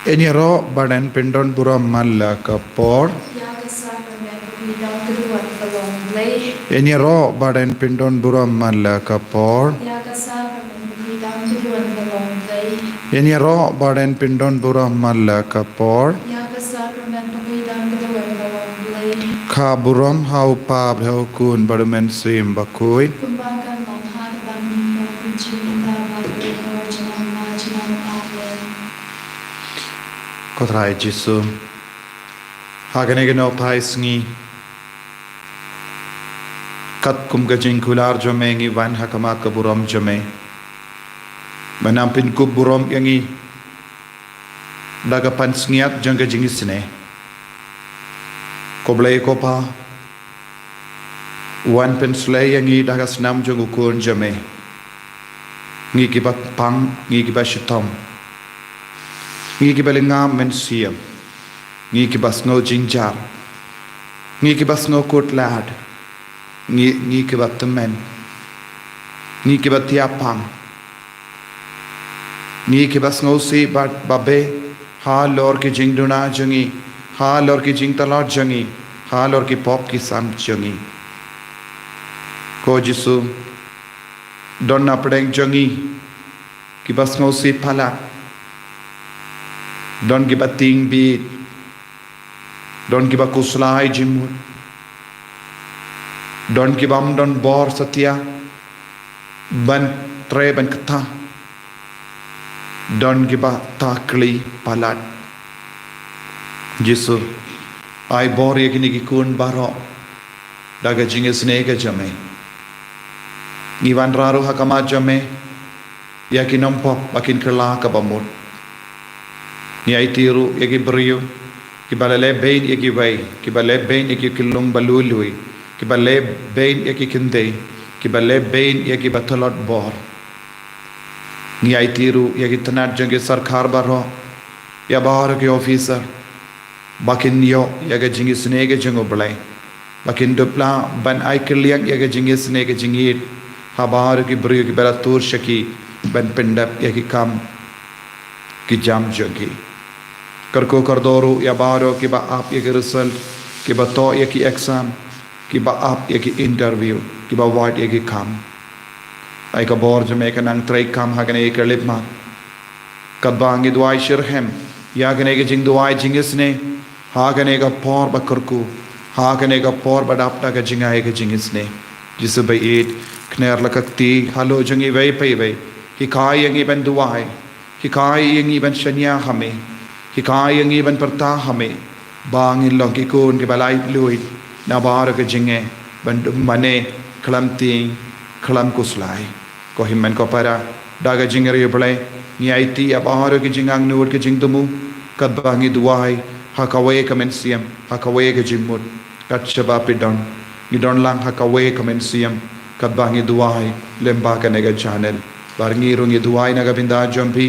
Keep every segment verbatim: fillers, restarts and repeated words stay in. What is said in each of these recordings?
Yn ïaroh bad yn pyndon burom man la ka por. Ïa ka sakrament bakhuid dang ka duwan ka long Blei. Yn ïaroh bad yn pyndon burom man la ka por. Ïa ka sakrament bakhuid dang ka duwan ka long Blei. Yn ïaroh bad yn pyndon burom man la ka por. Ïa ka sakrament bakhuid dang ka duwan ka long Blei. Ka burom ha u Kpa bad ha u Khun bad u Mynsiem Bakhuid. Kumba kan long ha kaba mynta bad ha ka por jong ka por jong ka por. Amen. Ko Trai Jisu, ha kane ka nohphai sngi, katkum ka jingkular jong me ngi wan ha khmat ka burom jong me. Me nang pynkup burom ïa ngi da ka pansngiat jong ka jingisynei. Ko Blei ko Pa, wan pynslei ïa ngi da ka snam jong u Khun jong me. Ngi kiba pang, ngi kiba shitom, ngi kiba lyngngoh mynsiem, ngi kiba sngew jynjar, ngi kiba sngew kut lad, ngi, ngi kiba tymmen, ngi kiba thiah pang, ngi kiba sngewsih bad babe halor ki jingduna jong ngi, halor ki jingtlot jong ngi, halor ki pop ki sam jong ngi. Ko Jisu, don na pdeng jong ngi kiba sngewsih palat, don kiba tieng bieit, don kiba khuslai jingmut, don kibym don bor satia ban trei ban kta, don kiba takli palat. Jisu, ai bor ïa kine ki khun baroh da ka jingisynei ka jong me. Ngi wanrah ruh ha khmat jong me ïa ki nongpop ba kin kylla kaba mut. Ngi aiti ruh ïa ki briew kiba la leh beiñ ïa kiwei, kiba leh beiñ ïa ki khyllung ba lui lui, kiba leh beiñ ïa ki kynthei, kiba leh beiñ ïa kiba tlot bor. Ngi aiti ruh ïa ki tnat jong ki sorkar baroh, ïa baroh ki officer, ba kin ïoh ïa ka jingisynei ka jong U Blei, ba kin dup lah ban ai kylliang ïa ka jingisynei ka jingïeit ha baroh ki briew kiba la tur sha ki ban pyndep ïa ki kam ki jam jong ki. Kyrkhu kyrdoh ruh ïa baroh kiba ap ïa ki result, kiba thoh ïa ki exam, kiba ap ïa ki interview, kiba wad ïa ki kam. Ai ka bor jong me ka nang trei kam ha kane ka khyllipmat. Katba ngi duwai shitrhem ïa kane ka jingduwai jingisynei ha kane ka por ba kyrkhu, ha kane ka por ba dap da ka jingai ka jingisynei. Jisu baieit, kner la ka kti halor jong iwei pa iwei. Hikai ïa ngi ban duwai, hikai ïa ngi ban shaniah ha me, hikai ïa ngi ban pyrta ha me, ba ngin long ki khun kiba laitluid na baroh ka jingeh, ban dum mane khlem tieng khlem khuslai. Ko hynmen ko para, da ka jingriewblei ngi aiti ïa baroh ki jingangnud ki jingthmu, katba ngi duwai ha kawei ka mynsiem, ha kawei ka jingmut. Kat shaba phi don, ngi don lang ha kawei ka mynsiem katba ngi duwai lyngba kane ka channel. Bad ngi ruh ngi duwai na ka bynta jong phi,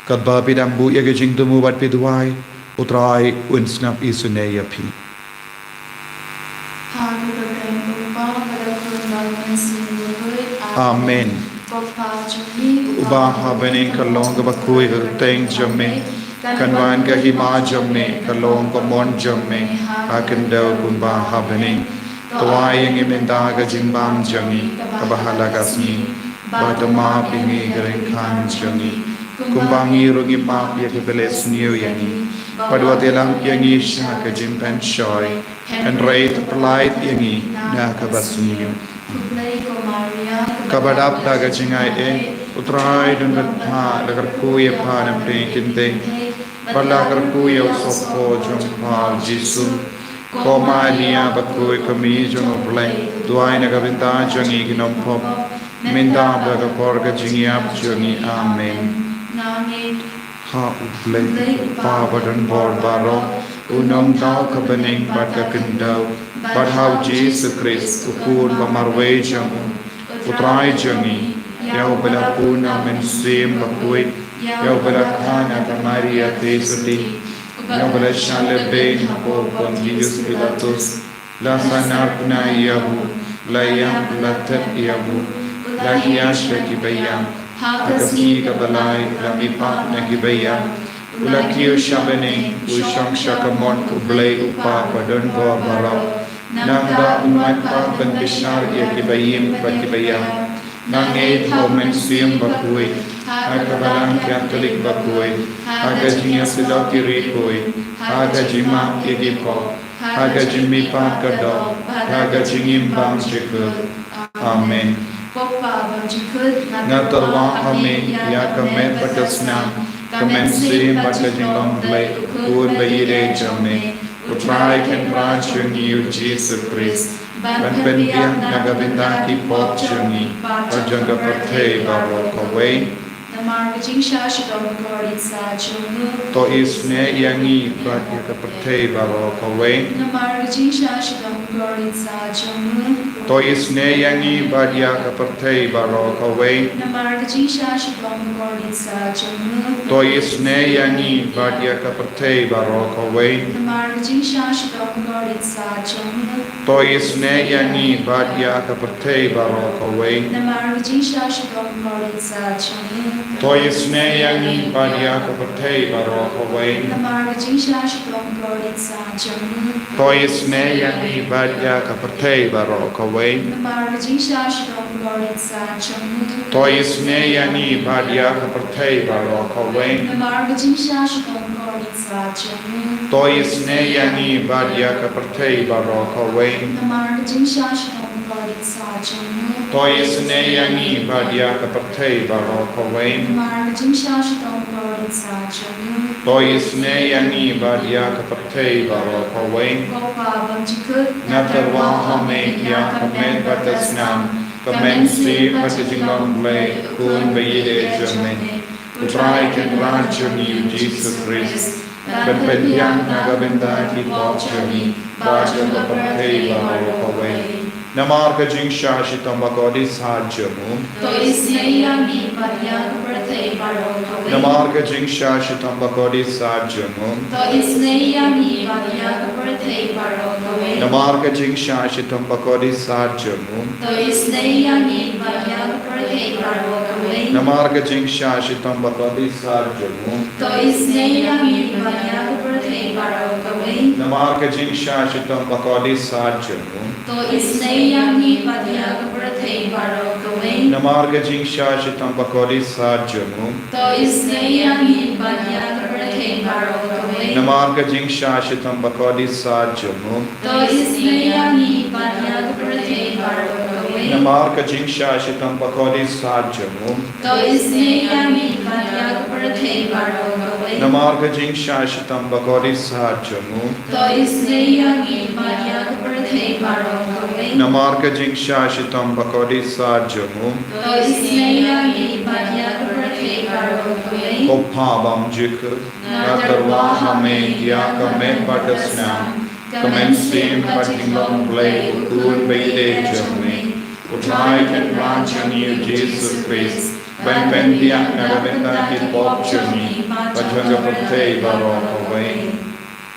katba phi dang buh ïa ka jingthmu bad phi duwai, U Trai un sngap isynei ïa phi. Ha ka kyrteng U Kpa bad U Khun bad U Mynsiem Bakhuid. Amen. Ko Kpa jong ngi uba ha bneng, ka long kaba khuid ka kyrteng jong me. Kan wan ka hima jong me, ka long ka mon jong me ha khyndew kumba ha bneng. To ai ïa ngi mynta ka jingbam jong ngi kaba ha la ka sngi, bad to map ïa ngi ka ryngkhan jong ngi, kumba ngi ruh ngi map ïa kiba leh sniew ïa ngi. Bad wat ïalam ïa ngi sha ka jingpynshoi, hynrei to pyllait ïa ngi na kaba sniew. Kaba dap da ka jingaiei, U Trai don bad pha, la kyrkhu ïa pha na pdeng ki kynthei, bad la kyrkhu ïa u sohphoh jong pha U Jisu. Ko Maria bakhuid, ko Mei jong U Blei, duwai na ka bynta jong ngi ki nongpop, mynta bad ha ka por ka jingïap jong ngi. Amen. Ha U Blei U Kpa badonbor baroh, u nongthaw ka bneng bad ka khyndew, bad ha U Jisu Khrist, U Khun ba marwei jong u, U Trai jong ngi, ïa uba la pun na u Mynsiem Bakhuid, ïa uba la kha na ka Maria Theisotti, ïa uba la shah lehbeiñ hapoh u Pontius Pilatus, la sahnarphna ïa u, la ïap, la thep ïa u, la hiar sha kiba ïap, ha ka sngi kaba lai la mihpat na kiba ïap, U la kiew sha bneng, u shong sha kamon U Blei U Kpa badonbor baroh. Nangta un wan pat ban bishar ïa kiba im bad kiba ïap. Nga ngeit ha U Mynsiem Bakhuid, ha ka Balang Katholik bakhuid, ha ka jingïasyllok ki riewkhuid, ha ka jingmap ïa ki pop, ha ka jingmihpat ka doh, ha ka jingim bymjukut. Amen. Ko Pa bymjukut, nga tyrwa ha me ïa ka met bad ka snam, ka mynsiem bad ka jinglong Blei, U Khun ba ïeit jong me, U Trai Kynrad jong ngi U Jisu Khrist, ban pynbiang na ka bynta ki pop jong ngi bad jong ka pyrthei baroh kawei. Namar ka jingshah shitom bakordit satia jong u, to isynei ïa ngi bad ïa ka pyrthei baroh kawei. Namar ka jingshah shitom bakordit satia jong u, to isynei ïa ngi bad ïa ka pyrthei baroh kawei. Namar ka jingshah shitom bakordit satia jong u, to isynei ïa ngi bad ïa ka pyrthei baroh kawei. Namar ka jingshah shitom bakordit satia jong u, to isynei ïa ngi bad ïa ka pyrthei baroh kawei. Namar ka jingshah shitom bakordit satia jong u, to isynei ïa ngi bad ïa ka pyrthei baroh kawei. Namar ka jingshah shitom bakordit satia jong u, to isynei ïa ngi bad ïa ka pyrthei baroh kawei. Namar ka jingshah shitom bakordit satia jong u, to isynei ïa ngi bad ïa ka pyrthei baroh kawei. Namar ka jingshah shitom bakordit satia jong u, to isynei ïa ngi bad ïa ka pyrthei baroh kawei. Namar ka jingshah shitom bakordit satia jong u, to isynei ïa ngi bad ïa ka pyrthei baroh kawei. Namar ka jingshah shitom bakordit satia jong u, to isynei ïa ngi bad ïa ka pyrthei baroh kawei. Ko Pa bymjukut, nga tyrwa ha me ïa ka met bad ka snam, ka mynsiem bad ka jinglong Blei, U Khun ba ïeit jong me, U Trai Kynrad jong ngi U Jisu Khrist, ban pynbiang na ka bynta ki pop jong ngi bad jong ka pyrthei baroh kawei. Namar ka jingshah shitom bakordit satia jong u, to isynei ïa ngi bad ïa ka pyrthei baroh kawei. Namar ka jingshah shitom bakordit satia jong u, to isynei ïa ngi bad ïa ka pyrthei baroh kawei. Namar ka jingshah shitom bakordit satia jong u, to isynei ïa ngi bad ïa ka pyrthei baroh kawei. Namar ka jingshah shitom bakordit satia jong u, to isynei ïa ngi bad ïa ka pyrthei baroh kawei. Namar ka jingshah shitom bakordit satia jong u, to isynei ïa ngi bad ïa ka pyrthei baroh kawei. Namar ka jingshah shitom bakordit satia jong u, to isynei ïa ngi bad ïa ka pyrthei baroh kawei. Namar ka jingshah shitom bakordit satia jong u, to isynei ïa ngi bad ïa ka pyrthei baroh kawei. Namar ka jingshah shitom bakordit satia jong u, to isynei ïa ngi bad ïa ka pyrthei baroh kawei. Namar ka jingshah shitom bakordit satia jong u, to isynei ïa ngi bad ïa ka pyrthei baroh kawei. Namar ka jingshah shitom bakordit satia jong u, to isynei ïa ngi bad ïa ka pyrthei baroh kawei. Ko Pa bymjukut, nga tyrwa ha me ïa ka met bad ka snam, ka mynsiem bad jinglong Blei, U Khun ba ïeit jong me, U Trai Kynrad jong ngi U Jisu Khrist, ban pynbiang na ka bynta ki pop jong ngi bad jong ka pyrthei baroh kawei.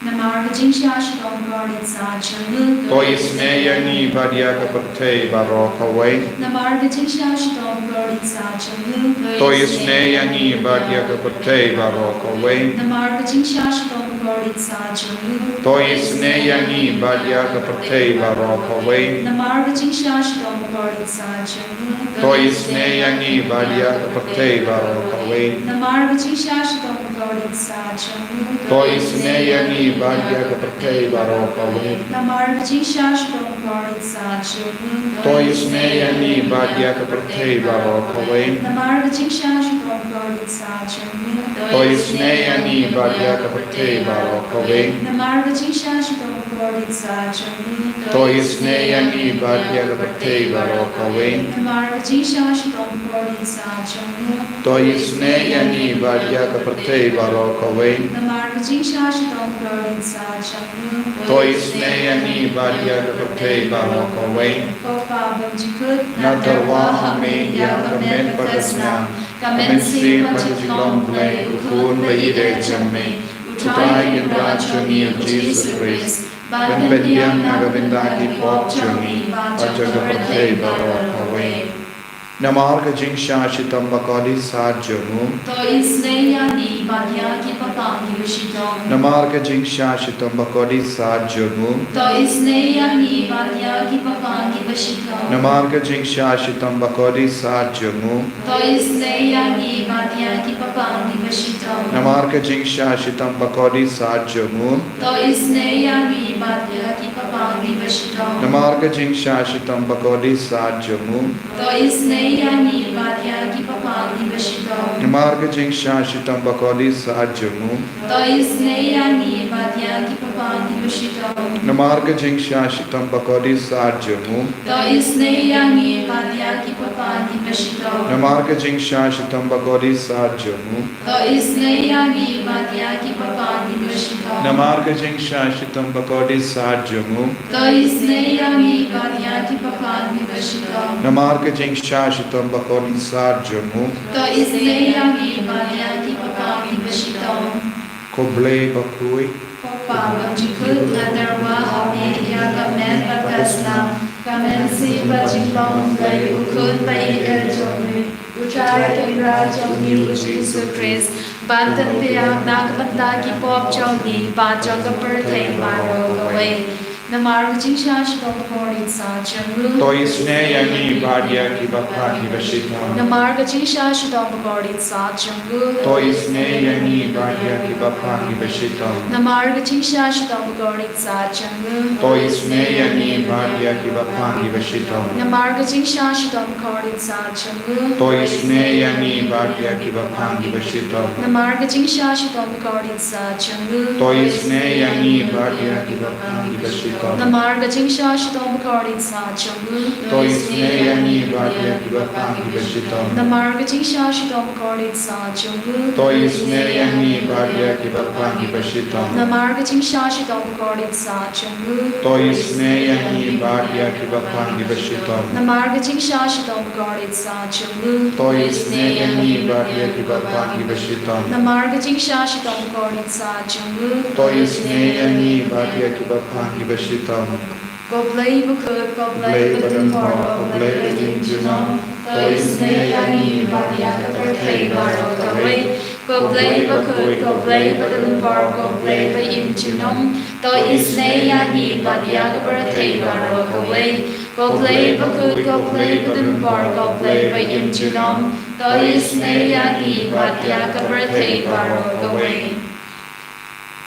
Namar ka jingshah shitom bakordit satia jong u, to isynei ïa ngi bad ïa ka pyrthei baroh kawei. Namar ka jingshah shitom bakordit satia jong u, to isynei ïa ngi bad ïa ka pyrthei baroh kawei. Namar ka jingshah shitom bakordit satia jong u, to isynei ïa ngi bad ïa ka pyrthei baroh kawei. Namar ka jingshah shitom bakordit satia jong u, to isynei ïa ngi bad ïa ka pyrthei baroh kawei. Namar ka jingshah shitom bakordit satia jong u, to isynei ïa ngi bad ïa ka pyrthei baroh kawei. Namar ka jingshah shitom bakordit satia jong u, to isynei ïa ngi bad ïa ka pyrthei baroh kawei. Namar ka jingshah shitom bakordit satia jong u, to isynei ïa ngi bad ïa ka pyrthei baroh kawei. Namar ka jingshah shitom bakordit satia jong u, to isynei ïa ngi bad ïa ka pyrthei baroh kawei. Namar ka jingshah shitom bakordit satia jong u, to isynei ïa ngi bad ïa ka pyrthei baroh kawei. Namar ka jingshah shitom bakordit satia jong u, to isynei ïa ngi bad ïa ka pyrthei baroh kawei. Ko Pa bymjukut, nga tyrwa ha me ïa ka met bad ka snam, ka mynsiem bad ka jinglong Blei, U Khun ba ïeit jong me, U Trai Kynrad jong ngi U Jisu Khrist, ban pynbiang na ka bynta ki pop jong ngi bad jong ka pyrthei baroh kawei. Namar ka jingshah shitom bakordit sat jong u. To isynei ïa ngi bad ïa ki paidbah kiba shitom. Namar ka jingshah shitom bakordit sat jong u. To isynei ïa ngi bad ïa ki paidbah kiba shitom. Namar ka jingshah shitom bakordit sat jong u. To isynei ïa ngi bad ïa ki paidbah kiba shitom. Namar ka jingshah shitom bakordit sat jong u. To isynei ïa ngi bad ïa ki paidbah kiba shitom. Namar ka jingshah shitom bakordit sat jong u. To isynei ïa ngi bad ïa ki paidbah kiba shitom. Namar ka jingshah shitom bakordit sat jong u. To isynei ïa ngi bad ïa ki paidbah kiba shitom. Namar ka jingshah shitom bakordit sat jong u. To isynei ïa ngi bad ïa ki paidbah kiba shitom. Namar ka jingshah shitom bakordit sat jong u. To isynei ïa ngi bad ïa ki paidbah kiba shitom. Namar ka jingshah shitom bakordit sat jong u. To isynei ïa ngi bad ïa ki paidbah kiba shitom. Namar ka jingshah shitom bakordit sat jong u. To isynei ïa ngi bad ïa ki paidbah kiba shitom. Ko Blei bakhuid. Ko Pa bymjukut, nga tyrwa ha me ïa ka met bad ka snam, ka mynsiem bad jinglong U Blei U Khun ba ïeit jong me, U Trai Kynrad jong ngi U Jisu Khrist, ban pynbiang na ka bynta ki pop jong ngi bad jong ka pyrthei baroh kawei. Namar ka jingshah shitom bakordit sat jong u. To isynei ïa ngi bad ïa ki paidbah kiba shitom. Namar ka jingshah shitom bakordit sat jong u. To isynei ïa ngi bad ïa ki paidbah kiba shitom. Namar ka jingshah shitom bakordit sat jong u. To isynei ïa ngi bad ïa ki paidbah kiba shitom. Namar ka jingshah shitom bakordit sat jong u. To isynei ïa ngi bad ïa ki paidbah kiba shitom. Namar ka jingshah shitom bakordit sat jong u. To isynei ïa ngi bad ïa ki paidbah kiba shitom. Namar ka jingshah shitom bakordit sat jong u. To isynei ïa ngi bad ïa ki paidbah kiba shitom. Namar ka jingshah shitom bakordit sat jong u. To isynei ïa ngi bad ïa ki paidbah kiba shitom. Namar ka jingshah shitom bakordit sat jong u. To isynei ïa ngi bad ïa ki paidbah kiba shitom. Namar ka jingshah shitom bakordit sat jong u. To isynei ïa ngi bad ïa ki paidbah kiba shitom. Namar ka jingshah shitom bakordit sat jong u. To isynei ïa ngi bad ïa ki paidbah kiba shitom. Ko Blei bakhuid, ko Blei badonbor, ko Blei ba im junom. To isynei ïa ngi bad ïa ka pyrthei baroh kawei. Ko Blei bakhuid, ko Blei badonbor, ko Blei ba im junom. To isynei ïa ngi bad ïa ka pyrthei baroh kawei. Ko Blei bakhuid, ko Blei badonbor, ko Blei ba im junom. To isynei ïa ngi bad ïa ka pyrthei baroh kawei.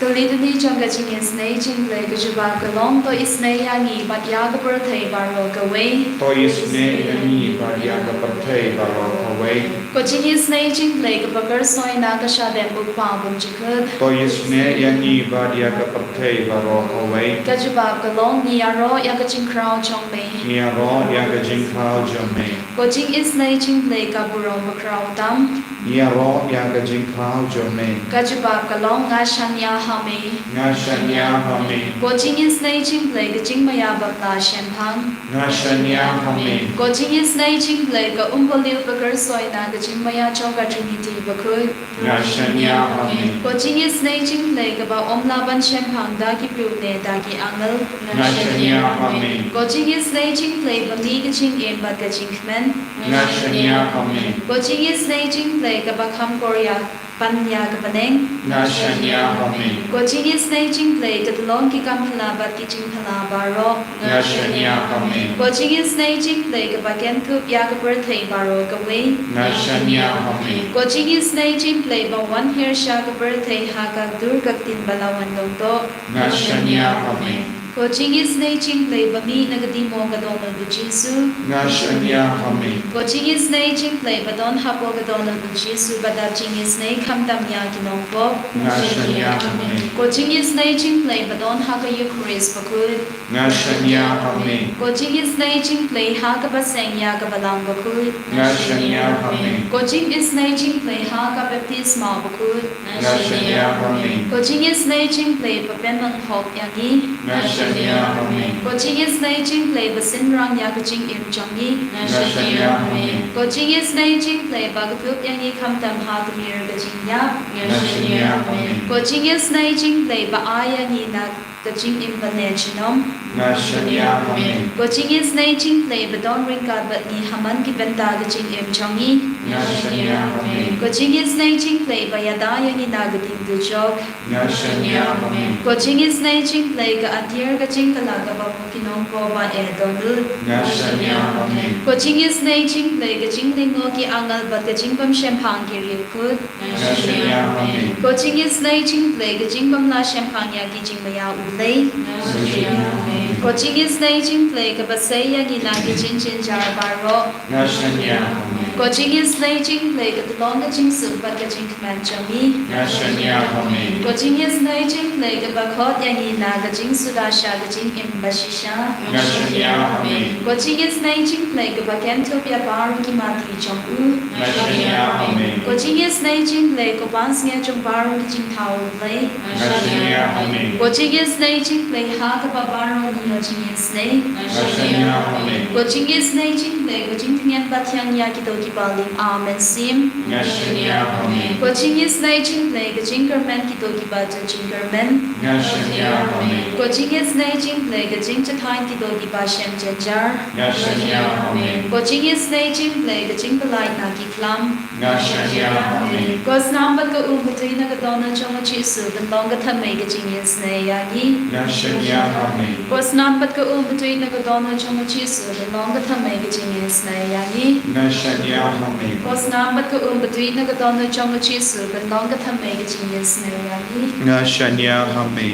Ka Litany jong ka jingisynei jong U Blei ka jubab ka long, to isynei ïa ngi bad ïa ka pyrthei baroh kawei. To isynei ïa ngi bad ïa ka pyrthei baroh kawei. Ka jingisynei jong U Blei kaba kyrsoi na ka shadem U Kpa bymjukut. To isynei ïa ngi bad ïa ka pyrthei baroh kawei. Ka jubab ka long, ngi ïaroh ïa ka jingkhraw jong me. Ngi ïaroh ïa ka jingkhraw jong me. Ka jingisynei jong U Blei ka burom bakhraw tam. Ngi ïaroh ïa ka jingkhraw jong me. Ka jubab ka long, nga shaniah ha me. Nga shaniah ha me. Ka jingisynei jong U Blei ka jingmaïa bapla shemphang. Nga shaniah ha me. Ka jingisynei jong U Blei ka umpohliew ba kyrsoi na ka jingmaïa jong ka Trinity bakhuid. Nga shaniah ha me. Ka jingisynei jong U Blei kaba ym lah ban shemphang da ki briew ne da ki angel. Nga shaniah ha me. Ka jingisynei jong U Blei ba mih ka jingim bad ka jingkmen. Nga shaniah ha me. Ka jingisynei jong U Blei kaba kham kor ïa ban ïa ka bneng. Nga shaniah ha me. Ka jingisynei jong U Blei ka tyllong ki kam phylla bad ki jingphylla baroh. Nga shaniah ha me. Ka jingisynei jong U Blei kaba kynthup ïa ka pyrthei baroh kawei. Nga shaniah ha me. Ka jingisynei jong U Blei ba wan hiar sha ka pyrthei ha ka dur ka ktien ba la wan long doh. Nga shaniah ha me. Ka jingisynei jong U Blei ba mih na ka dei mo ka dohnud U Jisu. Nga shaniah ha me. Ka jingisynei jong U Blei ba don hapoh ka dohnud U Jisu ba dap jingisynei khamtam ïa ki nongpop. Nga shaniah ha me. Ka jingisynei jong U Blei ba don ha ka Eukharist bakhuid. Nga shaniah ha me. Ka jingisynei jong U Blei ha kaba seng ïa ka Balang bakhuid. Nga shaniah ha me. Ka jingisynei jong U Blei ha ka baptisma bakhuid. Nga shaniah ha me. Ka jingisynei jong U Blei ba pynlong hok ïa ngi. Nga shaniah ha me. Ka jingisynei jong U Blei ba synran ïa ka jingim jong ngi. Nga shaniah ha me. Ka jingisynei jong U Blei ba kdup ïa ngi khamtam ha ka mir ka jingïap. Nga shaniah ha me. Ka jingisynei jong U Blei ba ai ïa ngi na ka jingim bad ne junom. Nga shaniah ha me. Ko jingisynei jingpyrthei ba don ryngkat bad ngi ha man ki bynta ka jingim jong ngi. Nga shaniah ha me. Ko jingisynei jingpyrthei ba ïada ïa ngi na ka ding dujok. Nga shaniah ha me. Ko jingisynei jingpyrthei ka atiar ka jingkylla kaba pynkylla ïa ngi ba e don lut. Nga shaniah ha me. Ko jingisynei jingpyrthei ka jinglyngngoh ki angel bad ka jingbym shemphang ki riewkhuid. Nga shaniah ha me. Ko jingisynei jingpyrthei ka jingbym la shemphang ïa ki jingmaïa u Blei. Nga shaniah ha me. Ko jingisynei jingpyrthei kaba sei ïa ngi na ki jingjynjar baroh. Nga shaniah ha me. Ko jingisynei jingpyrthei ka long ka jingsuk bad ka jingkmen jong ngi. Nga shaniah ha me. Ko jingisynei jingpyrthei kaba khot ïa ngi na ka jingsuda sha ka jingim bashisha. Nga shaniah ha me. Ko jingisynei jingpyrthei kaba kynthup ïa baroh ki mati jong u. Nga shaniah ha me. Ko jingisynei jingpyrthei ka ban sngewthuh jong baroh ki jingthaw u Blei. Nga shaniah ha me. Ko jingisynei jingpyrthei ha kaba baroh ngi ïoh jingisynei. Nga shaniah ha me. Ko jingisynei jingpyrthei ko jingtngen ba thiang ïa kito kiba lim artatien. Nga shaniah ha me. Ko jingisynei jingpyrthei ka jingkyrmen kito kiba ju jingkyrmen. Nga shaniah ha me. Ko jingisynei jingpyrthei ka jingjathaiñ kito kiba shem jynjar. Nga shaniah ha me. Ko jingisynei jingpyrthei ka jingpyllait na ki khlam. Nga shaniah ha me. Ko snam bad ka umtuid na ka dohnud jong u Jisu kan long ka thymmei ka jingisynei ïa ngi. Nga shaniah ha me. Ko snam bad ka umtuid na ka dohnud jong u Jisu kan long ka thymmei ka jingisynei ïa ngi. Nga shaniah ha me. Ko snam bad ka umtuid na ka dohnud jong u Jisu kan long ka thymmei ka jingisynei ïa ngi. Nga shaniah ha me.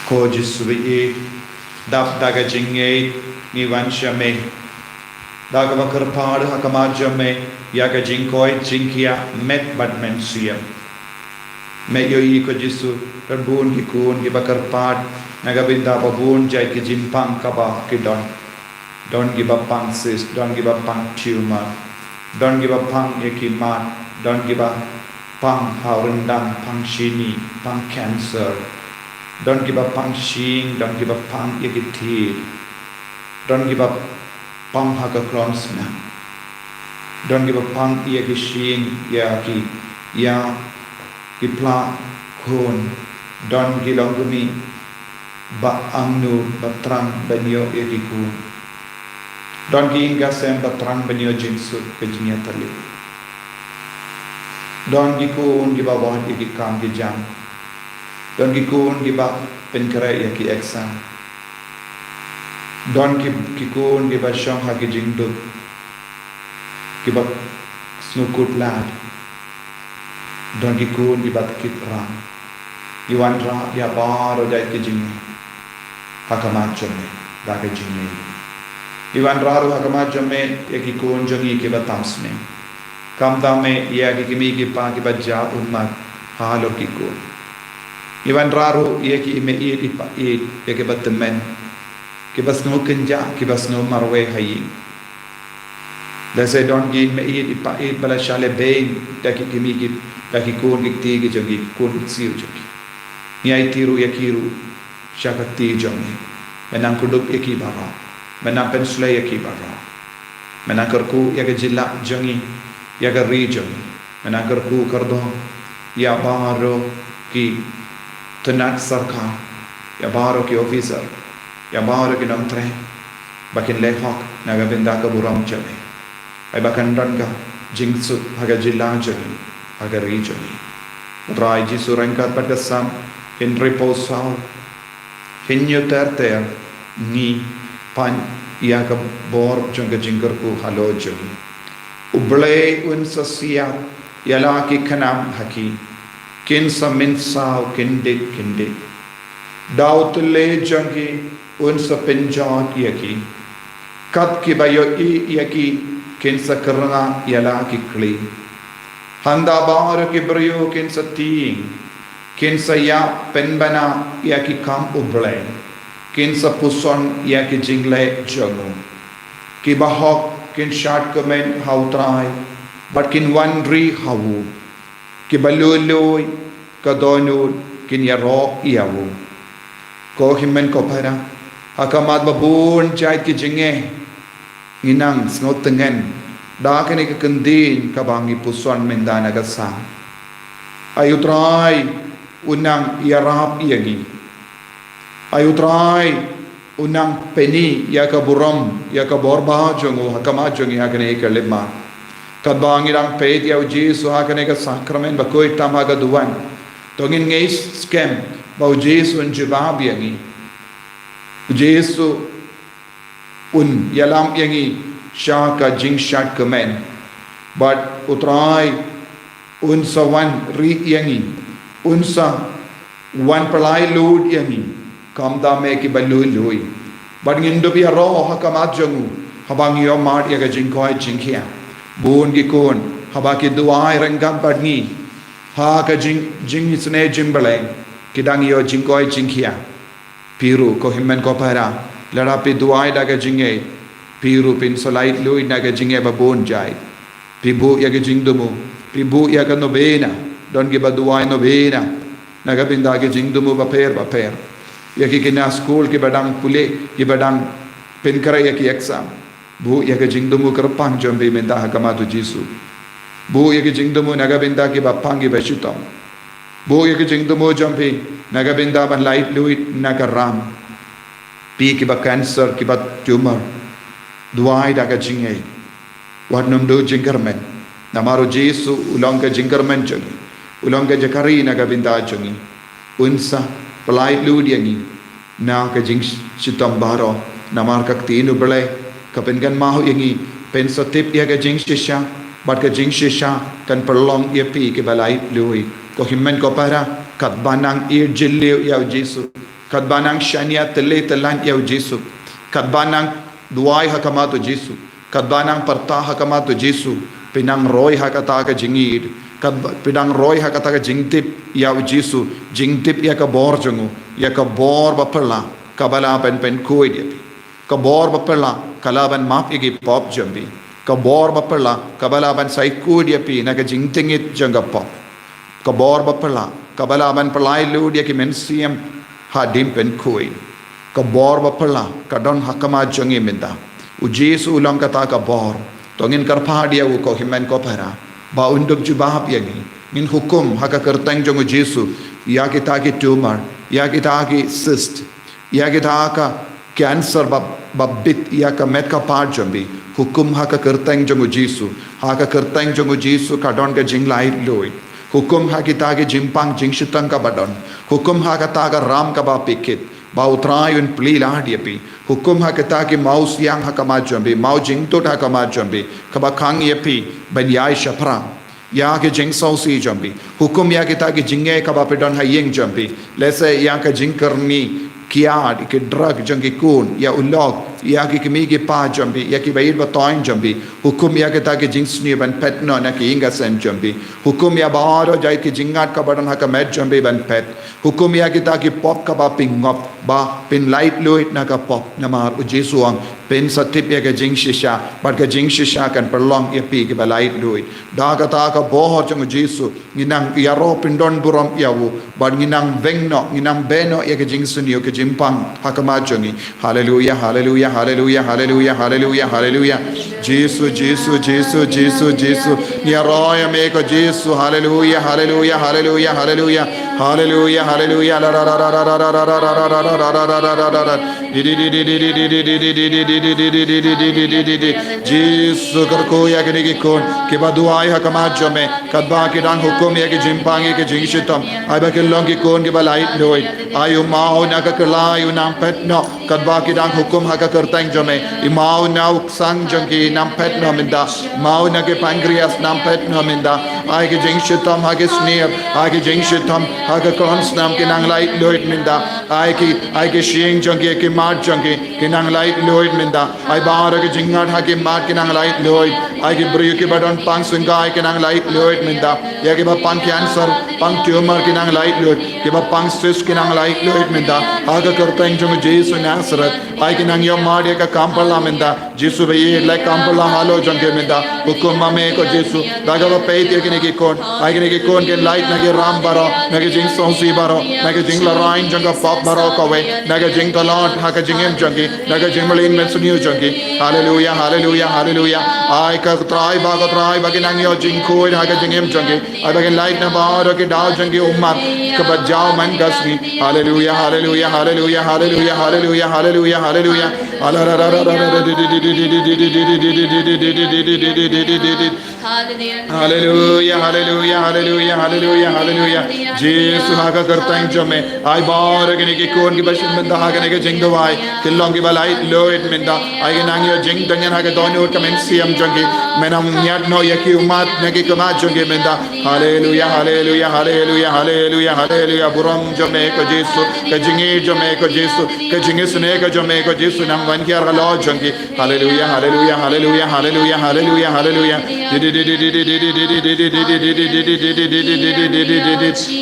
Ko Jisu ba ïeit, dap da ka jingngeit ngi wan sha me. Da kaba kyrpad ha khmat jong me ïa ka jingkoit jingkhiah met bad mynsiem. Me ïohi ko Jisu, ka bun ki khun kiba kyrpad na ka bynta ba bun jait ki jingpang kaba ki don. Don kiba pang cyst, don kiba pang tumor, don kiba pang ïa ki mat, don kiba pang ha u ryndang, pang shini, pang cancer, don kiba pang shyieng, don kiba pang ïa ki tied, don kiba pang ha ka klong snem, don kiba pang ïa ki shyieng, ïa ki, ïa ki pla khun, don ki longkmie ba angnud ba thrang ban ïoh ïa ki khun. Don ki ïing ki sem ba thrang ban ïoh jingsuk ka jingïatylli. Don ki khun kiba wad ïa ki kam ki jam. Don ki khun kiba pynkhreh ïa ki exam. Don ki, ki khun kiba shong ha ki jingduk, kiba sngewkhuslai. Don ki khun kiba kit rang. Ngi wanrah ïa baroh jait ki jingeh ha khmat jong me da ka jingngeit. Ngi wanrah ruh ha khmat jong me ïa ki khun jong ngi kiba tam snem. Khamtam me ïa ki kmie ki kpa kiba jah ummat halor ki khun. Ngi wanrah ruh ïa ki meiieid ipaieit, ïa kiba tymmen, kiba sngew kynjah, kiba sngew marwei ha ïing. Lehse don ki meiieid ipaieit ba la shah lehbeiñ da ki kmie ki, da ki khun ki kti ki jong ki, ki khun ki ksiew jong ki. Ngi aiti ruh ïa ki ruh sha ka kti jong me. Me nang kdup ïa ki baroh. Me nang pynshlei ïa ki baroh. Me nang kyrkhu ïa ka jylla jong ngi, ïa ka ri jong ngi. Me nang kyrkhu kyrdoh ïa baroh ki tnat sorkar, ïa baroh ki officer, ïa baroh ki nongtrei ba kin leh hok na ka bynta ka burom jong me. Ai ba kan don ka jingsuk ha ka jylla jong ngi, ha ka ri jong ngi. U Trai Jisu, ryngkat bad ka Salm hynriewphew saw, hynñiew ter ter, ngi pan ïa ka bor jong ka jingkyrkhu halor jong ngi. U Blei un sa siat ïa la ki khnam ha ki, kin sa mynsaw kyndit kyndit. Da u tyllai jong ki un sa pynjot ïa ki, kat kiba ïohi ïa ki kin sa kyrngah ïa la ki khlieh. Hynda baroh ki briew kin sa tieng, kin sa ïa pynbna ïa ki kam U Blei, kin sa puson ïa ki jingleh jong u. Ki bahok kin shad kmen ha U Trai bad kin wan ri ha u. Ki ba lui lui ka dohnud kin ïaroh ïa u. Ko hynmen ko para, ha khmat ba bun jait ki jingeh, ngi nang sngewtngen da kane ka kyntien kaba ngi puson mynta na ka Salm. Ai U Trai, u nang ïarap ïa ngi. Ai U Trai u nang pyni ïa ka burom, ïa ka bor ba jong u ha khmat jong ngi ha kane ka lymar. Katba ngi dang peit ïa U Jisu ha kane ka sakramen ba khuid tam ha ka duwan, to ngin ngeit skhem ba U Jisu un jubab ïa ngi. U Jisu un ïalam ïa ngi sha ka jingshad kmen. Bad U Trai un sa wan rieh ïa ngi, un sa wan pynlait luid ïa ngi, kumta me kiba lui lui. Bad ngin dup ïaroh ha khmat jong u haba ngi ïohmad ïa ka jingkoit jingkhiah. Bun ki khun haba ki duwai ryngkat bad ngi ha ka jing, jingisynei jingblei, ki dang ïoh jingkoit jingkhiah. Phi ruh ko hynmen ko para, lada phi duwai da ka jingngeit, phi ruh phin sa lait luid na ka jingngeit ba bun jait. Phi buh ïa ka jingthmu, phi buh ïa ka novena, don kiba duwai novena na ka bynta ki jingthmu bapher bapher. Ïa ki khynnah skul kiba dang pule, kiba dang pynkhreh ïa ki exam. Buh ïa ka jingthmu kyrpang jong phi mynta ha khmat U Jisu. Buh ïa ka jingthmu na ka bynta kiba pang kiba shitom. Buh ïa ka jingthmu jong phi na ka bynta ban lait luid na ka ram. Phi kiba cancer, kiba tumor, duwai da ka jingngeit. Wat nym duh jingkyrmen. Namar U Jisu u long ka jingkyrmen jong ngi, u long ka jakari na ka bynta jong ngi. Un sa pynlait luid ïa ngi na ka jingshitom baroh. Namar ka ktien U Blei ka pynkynmaw ïa ngi, phin sa tip ïa ka jingshisha, bad ka jingshisha kan pynlong ïa phi kiba lait luid. Ko hynmen ko para, katba nang ïeit jylliew ïa U Jisu, katba nang shaniah tylli tyllan ïa U Jisu, katba nang duwai ha khmat U Jisu, katba nang pyrta ha khmat U Jisu, phi nang roi ha kata ka jingïeit, katba phi nang roi ha kata ka jingtip ïa U Jisu, jingtip ïa ka bor jong u, ïa ka bor baphylla kaba lah ban pynkhuid ïa phi. Ka bor baphylla ka lah ban map ïa ki pop jong phi. Ka bor baphylla kaba lah ban sai khuid ïa phi na ka jingtngit jong ka pop. Ka bor baphylla kaba lah ban pynlait luid ïa ki mynsiem hadien pynkhuid. Ka bor baphylla ka don ha khmat jong ngi mynta. U Jisu u long kata ka bor. To ngin kyrpad ïa u ko hynmen ko para ba un dup jubab ïa ngi. Ngin hukum ha ka kyrteng jong U Jisu ïa kita ki tumor, ïa kita ki cyst, ïa kita ka cancer ba, ba bit ïa ka met ka phad jong phi. Hukum ha ka kyrteng jong U Jisu. Ha ka kyrteng jong U Jisu ka don ka jinglait luid. Hukum ha kita ki jingpang jingshitom kaba don. Hukum ha kata ka ram kaba phi kit, ba U Trai un plie lad ïa phi. Hukum ha kita ki mawsiang ha khmat jong phi, mawjingtut ha khmat jong phi, kaba khang ïa phi ban ïai shaphrang ïa ki jingsngewsih jong phi. Hukum ïa kita ki jingeh kaba phi don ha ïing jong phi. Lehse ïa ka jingkyrni kiad, ki drug jong ki khun, ïa u lok, ïa ki kmie ki kpa jong phi, ïa kiba ïeit ba thoiñ jong phi. Hukum ïa kita ki jingsniew ban phet noh na ki ïing ka sem jong phi. Hukum ïa baroh jait ki jingngat kaba don ha ka met jong phi ban phet. Hukum ïa kita ki pop kaba phi ngop ba phin lait luid na ka pop. Namar U Jisu u ong, phin sa tip ïa ka jingshisha, bad ka jingshisha kan pynlong ïa phi kiba lait luid. Da kata ka bor jong U Jisu, ngi nang ïaroh pyndonburom ïa u, bad ngi nang beh noh, ngi nang beh noh ïa ka jingsniew, ka jingpang ha khmat jong ngi. Haleluia, haleluia, haleluia, haleluia, haleluia, haleluia. Jisu, Jisu, Jisu, Jisu, Jisu. Ngi ïaroh ïa me ko Jisu. Haleluia, haleluia, haleluia, haleluia. Haleluia, haleluia. La, la, la. Jisu, kyrkhu ïa kine ki khun kiba duwai ha khmat jong me, katba ki dang hukum ïa ki jingpang ïa ki jingshitom, ai ba kin long ki khun kiba lait luid. Ai u maw na ka khlai u nang phet noh, katba ki dang hukum ha ka kyrteng jong me. I maw na u ksang jong ki nang phet noh mynta. Maw na ki pancreas nang phet noh mynta. Ai ki jingshitom ha ki snier, ai ki jingshitom ha ka khun snam ki nang lait luid mynta. Ai ki, ai ki shyieng jong ki, ki mat jong ki, ki nang lait luid mynta. Ai baroh ki jingngat ha ki mat ki nang lait luid. Ai ki briew kiba don pang syngkai ki nang lait luid mynta. Ïa kiba pang cancer, pang tumor ki nang lait luid. Kiba pang cyst ki nang lait luid mynta. Ha ka kyrteng jong U Jisu Nazareth. Ai ki nang ïohmad ïa ka kam phylla mynta. Jisu ba ïeit, leh kam phylla halor jong ki mynta. Hukum ma me ko Jisu. Da kaba peit ïa kine ki khun. Ai kine ki khun kin lait na ki ram baroh, na ki jingsngewsih baroh, na ki jinglehrain jong ka pop baroh kawei, na ki jingtlot ha ka jingim jong ki, na ki jingmlien mynsngi jong ki. Haleluia, haleluia, haleluia. Ai ko Trai ba, ko Trai ba kin nang ïoh jingkhuid ha ka jingim jong ki. Ai ba kin lait na baroh ki daw jong ki ummat kaba jaw man ka sngi. Haleluia, haleluia, haleluia, haleluia, haleluia, haleluia, haleluia. Haleluia, haleluia, haleluia, haleluia, haleluia. Jisu ha ka kyrteng jong me. Ai baroh kine ki khun kiba shim bynta ha kane ka jingduwai. Kin long kiba lait luid mynta. Ai kin nang ïoh jingdon ha ka dohnud ka mynsiem jong ki. Men ym ñiad noh ïa ki ummat na ki khmat jong ki mynta. Haleluia, haleluia, haleluia, haleluia, haleluia. Burom jong me ko Jisu, ka jingïeit jong me ko Jisu, ka jingisynei ka jong me ko Jisu nang wan hiar halor jong ki. Haleluia, haleluia, haleluia, haleluia, haleluia, haleluia.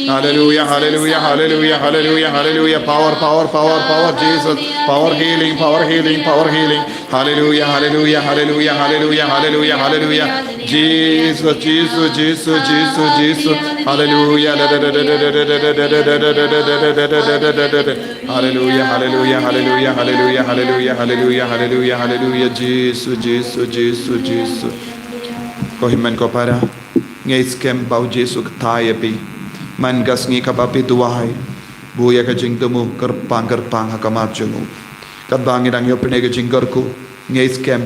Haleluia, haleluia, haleluia, haleluia, haleluia. Power, power, power, power, Jesus. Power healing, power healing, power healing. Haleluia, haleluia, haleluia, haleluia, haleluia, haleluia. Jesus, Jesus, Jesus, Jesus, Jesus. Haleluia. Haleluia, haleluia, haleluia, haleluia, haleluia, haleluia, haleluia, haleluia. Jisu, Jisu, Jisu, Jisu. Ko hynmen ko para, ngi skhem ba u Jisu u kthah ïa phi. Man ka sngi kaba phi duwai, buh ïa ka jingthmu kyrpang kyrpang ha khmat jong u. Katba ngi dang ïoh pynïaid ka jingkyrkhu, ngi skhem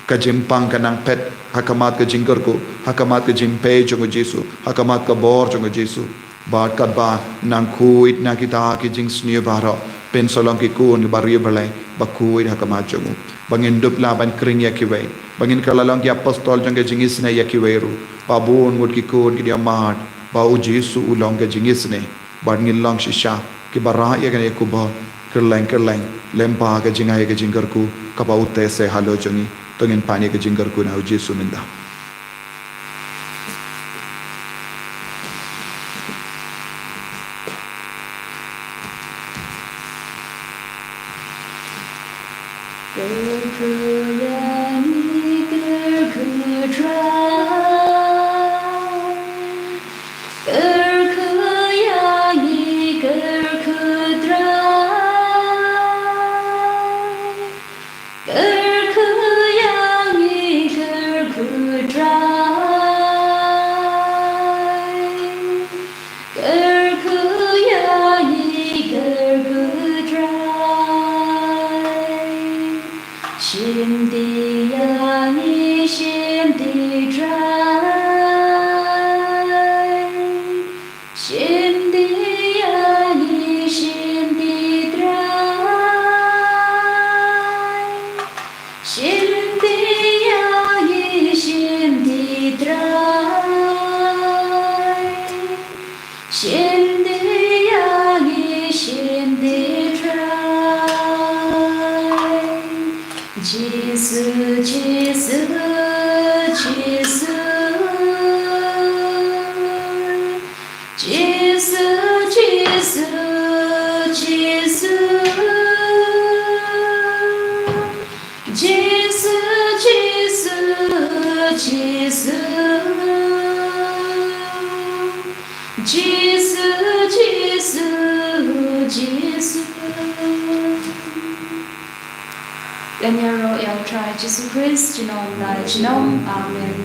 ka jingpang ka nang phet ha khmat ka jingkyrkhu, ha khmat ka jingpei jong u Jisu, ha khmat ka bor jong u Jisu. Bad katba nang khuid na kita ki jingsniew baroh, phin sa long ki khun kiba riewblei, ba khuid ha khmat jong u. Ba ngin dup lah ban khring ïa kiwei, ba ngin kylla long ki apostol jong ka jingisynei ïa kiwei ruh. Ba bun ngut ki khun kin ïohmad ba u Jisu u long ka jingisynei. Bad ngin long shisha kiba rah ïa kane ka khubor kylleng kylleng lyngba ka jingai ka jingkyrkhu kaba u teh seh halor jong ngi. To ngin pan ïa ka jingkyrkhu na u Jisu mynta. Kyrkhu ïa ngi, kyrkhu Trai. Kyrkhu ïa ngi, kyrkhu Trai. Kyrkhu ïa ngi, kyrkhu Trai. Kyrkhu ïa ngi, kyrkhu Trai. Shim ti ïa ngi, shim ti Trai. Shim ti ïa ngi, shim ti Trai. Shim ti ïa ngi, shim ti Trai. Shim ti ïa ngi, shim ti Trai. Jisu, Jisu, Jisu. Jisu, Jisu, Jisu. Jisu, Jisu, Jisu. Jisu, Jisu, Jisu. Ngan ïaroh ïa u Trai Jisu Khrist, junom la junom. Amen.